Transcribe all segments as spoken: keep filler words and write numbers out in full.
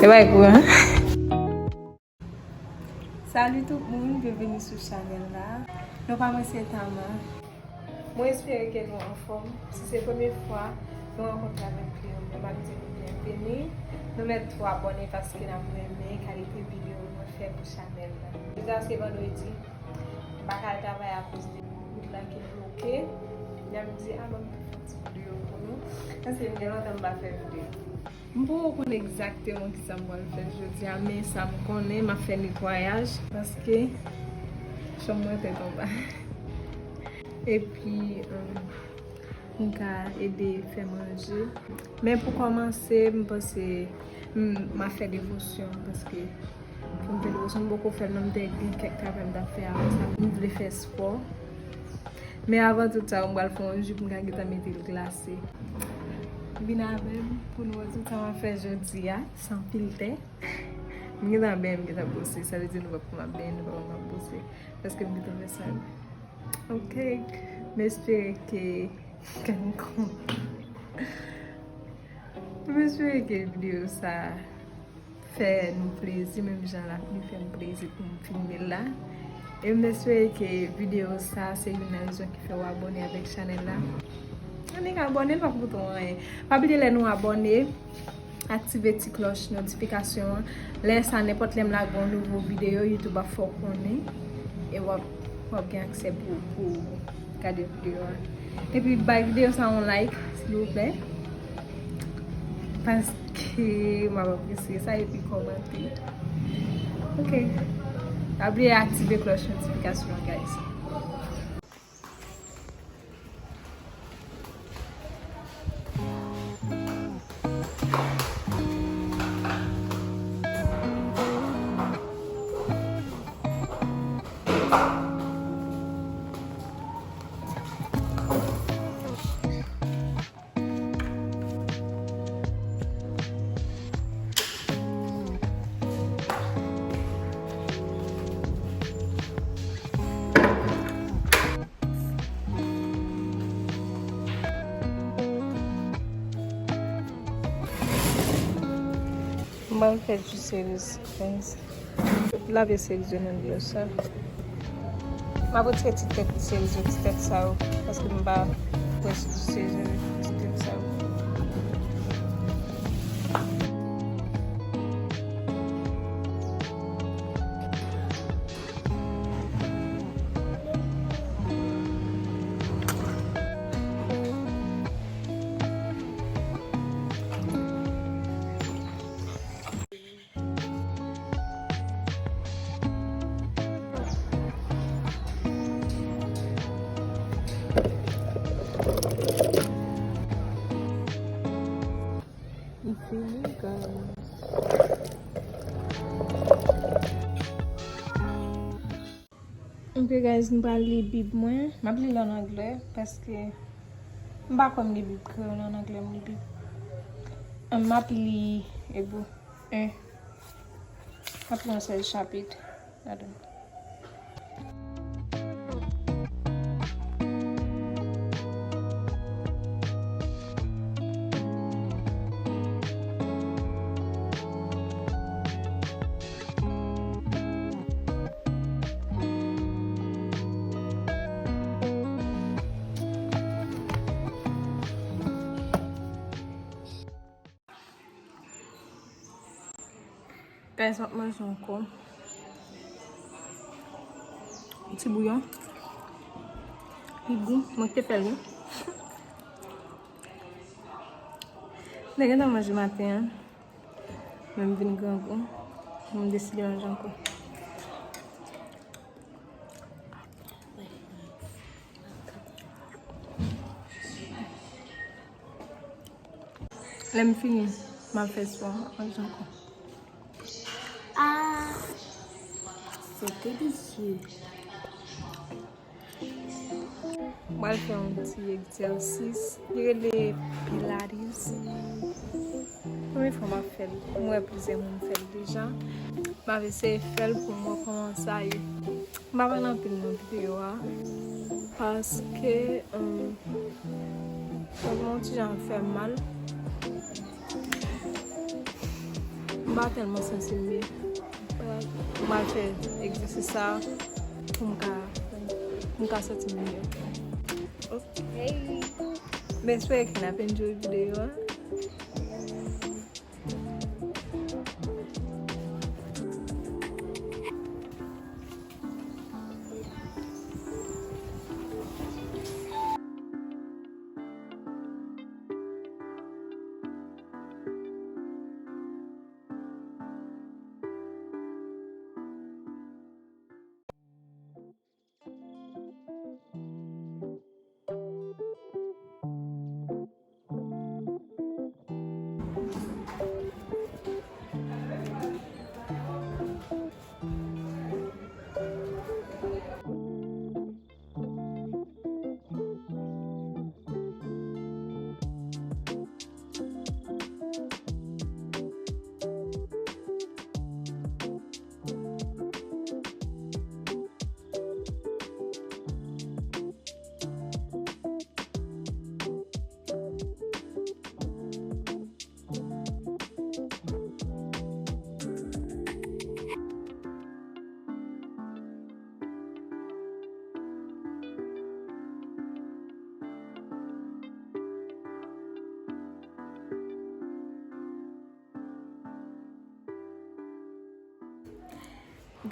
Se pa kou, hein? Salut tout moun, byenveni sou chanèl la. Non pa mwen se Tama. Mwen espere ke nou anfòm. Si se premye fwa nou rankontre avèk mwen, m ap di nou byenveni. Nou mèt tou abòne paske n ap renmen kalite videyo mwen fè pou chanèl la. Jodi a se vandredi. M pa ka al travay akoz de wout la ki bloke. Y ap di, "A, ban m fè yon ti videyo pou nou." Paske m gen lontan m pa fè videyo. M poko konn egzakteman kisa m pral fè jodi a, men sa m konnen, m ap fè netwayaj paske chanm mwen tèt anba. Epi, um, m ka ede fè manje. Men pou kòmanse, m panse m, m ap fè devosyon paske pou m fè devosyon, m poko fè l non, m te gen kèk travay m t ap fè avan sa. M vle fè spò. Men avan tout sa, m pral fè yon ji pou m ka gentan mete l glase. Vin avè m pou nou wè tout sa m ap fè jodi a, san filtè. M gentan benyen, m gentan bwose. Sa vle di nou p ap wè m ap benyen, nou p ap wè m ap bwose. Paske m gentan fè sa. Ok. M espere ke, ke nou kontan. M espere ke videyo sa fè nou plezi, menm jan l ap vin fè m plezi pou m filme l la. E m espere ke videyo sa se youn nan rezon ki fè w abòne avèk chanèl la. Annik abòne, l p ap koute w anyen. Pa bliye lè nou abòne, aktive ti klòch notifikasyon an. Lè sa, nenpòt lè m lage yon nouvo videyo, YouTube ap fè w konnen. E w ap, w ap gen aksè pou, pou gade videyo a. Epi bay videyo sa yon like, silvouplè. Paske m ap apresye sa epi kòmante. Ok. Pa bliye aktive klòch notifikasyon an, guys. M pral fè ji seriz, guys. Lave seriz yo nan dlo sa. M ap retire ti tèt seriz yo, ti tèt sa yo, paske m pa wè si seriz yo, ti tèt sa yo. Li fini, guys. Ok, guys, m pral li Bib mwen. M ap li l ann anglè, paske m pa kwè m li Bib kreyòl, ann anglè m li Bib. M ap li Ebre en. M ap li yon sèl chapit ladan l. Guys, m ap manje ankò. Ti bouyon. Li gou, mwen te fè l, wi. Mwen gentan manje maten an. Men m vin grangou. M deside manje ankò. Lè m fini, m ap fè spò anjan ankò. Ah, c'est délicieux. M pral fè yon ti egzèsis ki rele Pilates. Premye fwa m ap fè l, m wè plizyè moun fè l deja. M ap eseye fè l pou m wè kòman sa ye. M pa pale anpil nan videyo a, paske, um, sa gen yon ti jan ap fè m mal. M pa tèlman santi m byen. Mwen al fè egzèsis sa pou m ka, pou m ka santi m miyò. Ok. M espere ke n ap enjoy videyo a.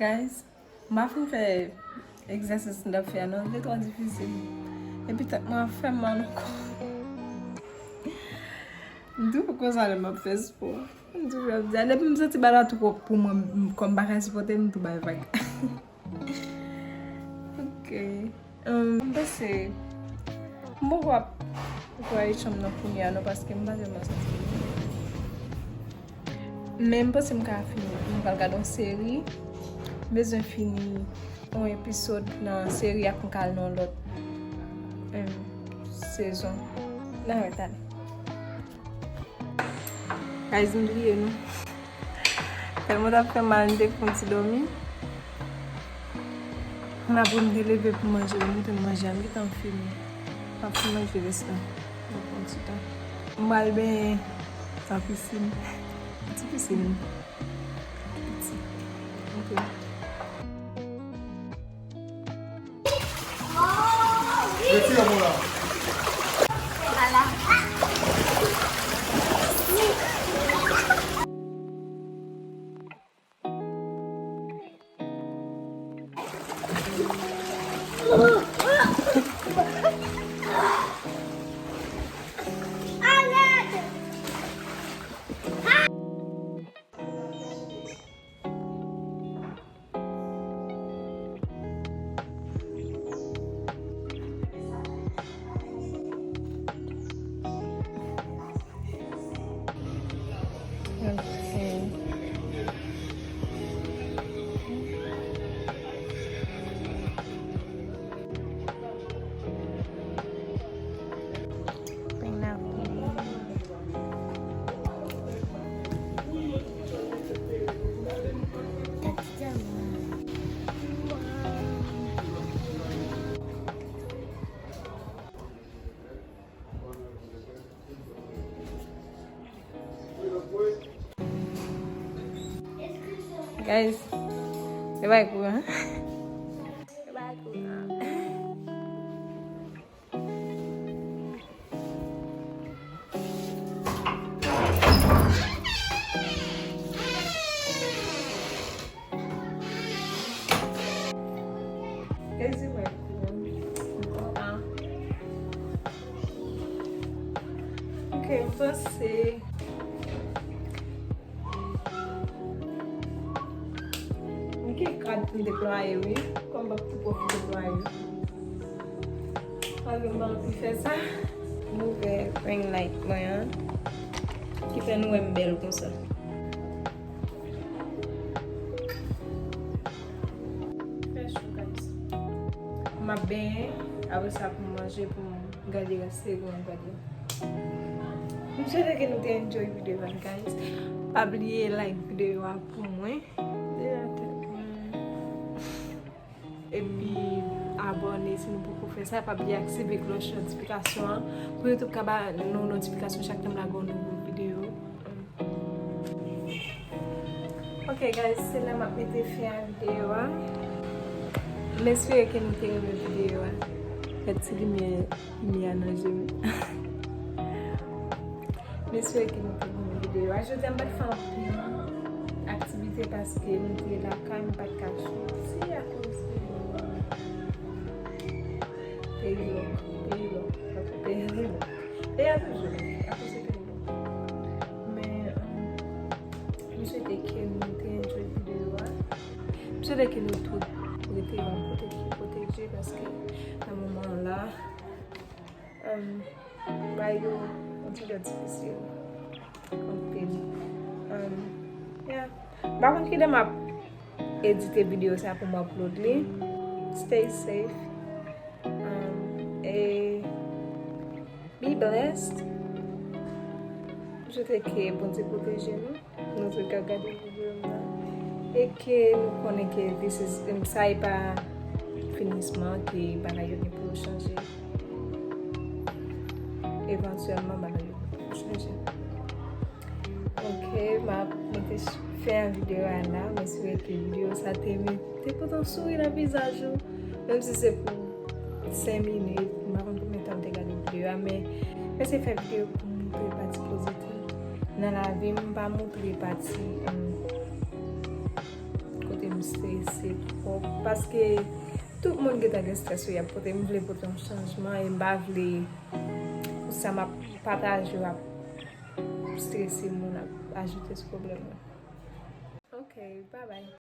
Guys, m pa fin fè egzèsis m t ap fè a non, li te twò difisil. Epi tèt mwen ap fè m mal ankò. M toujou konsa lè m ap fè spò. M toujou ap di, depi m santi bagay la twòp pou mwen, m, kò m pa ka sipòte l, m tou bay vag. Ok. Hum, m panse m poko ap netwaye chanm nan kounye a non, paske m pa tèlman santi m byen. Men m panse m ka fini. M pral gade yon seri. M bezwen fini yon episode nan seri a pou m ka al nan lòt, hum, sezon. Nan lòt ane. Guys, m bliye nou. Tèlman t ap fè mal, m te fè yon ti dòmi. Ann apre m te leve pou manje, m te manje a, m gentan fini. M ap fin manje rès la. M ap pran ti tan. M pral benyen nan pisin. Ti pisin. Piti. Ok. Retire mwen la. Guys, se pa kouran. Se pa kouran. Guys, se pa kouran. Ok, m panse. M gen kat m deplwaye, wi. Kòm m ap tou pwofite deplwaye. Paske m pa anvi fè sa. M ouvè ring light mwen an. Ki fè nou wè m bèl konsa. Fè cho, guys. M ap benyen. Apre sa, pou m manje, pou m gade rès seri an, gade. M swete ke nou te enjoy videyo a, guys. Pa bliye like videyo a pou mwen. Deja tèt mwen. Epi abòne si nou poko fè sa. Pa bliye aktive klòch notifikasyon an pou YouTube ka ba nou notifikasyon chak tan m lage yon nouvo videyo. Ok guys, se la m ap mete fen a videyo a. M espere ke nou te renmen videyo a. Gad ti limyè, limyè a nan je m. M espere ke nou te renmen videyo a. Jodi a m pa t fè anpil aktivite paske nou te lakay, m pa t ka soti akoz de peyi lòk, peyi lòk, peyi lòk. Peyi a toujou, akoz de peyi lòk. Men, um, m swete ke nou te enjoy videyo a. M swete ke nou tout rete yon kote ki pwoteje paske nan moman an la, um, bagay yo yon ti jan difisil. Anpil. Um, yeah. M pa konn kilè m ap edite videyo sa pou m upload li. Stay safe. Um, e be blessed. M swete ke Bondye pwoteje nou. Nou tout k ap gade videyo m nan. E ke nou konnen ke this is, sa e pa finisman, ke bagay yo gen pou yo chanje. Evantyèlman, bagay yo gen pou yo chanje. Ok, m ap mete ch-, fen a videyo a la. M espere ke videyo sa te mete pote yon souri nan vizaj ou. Menm si se pou senk minit, m pa konn konbyen tan m te gade videyo a, men m eseye fè videyo pou m montre pati pozitif nan lavi m, m pa montre pati, um, kote m strese twòp, paske tout moun gentan gen strès yo y ap pote. M vle pote yon chanjman e m pa vle sa m ap pataje yo ap strese moun, ap ajoute sou pwoblèm mwen. Ok, bye bye.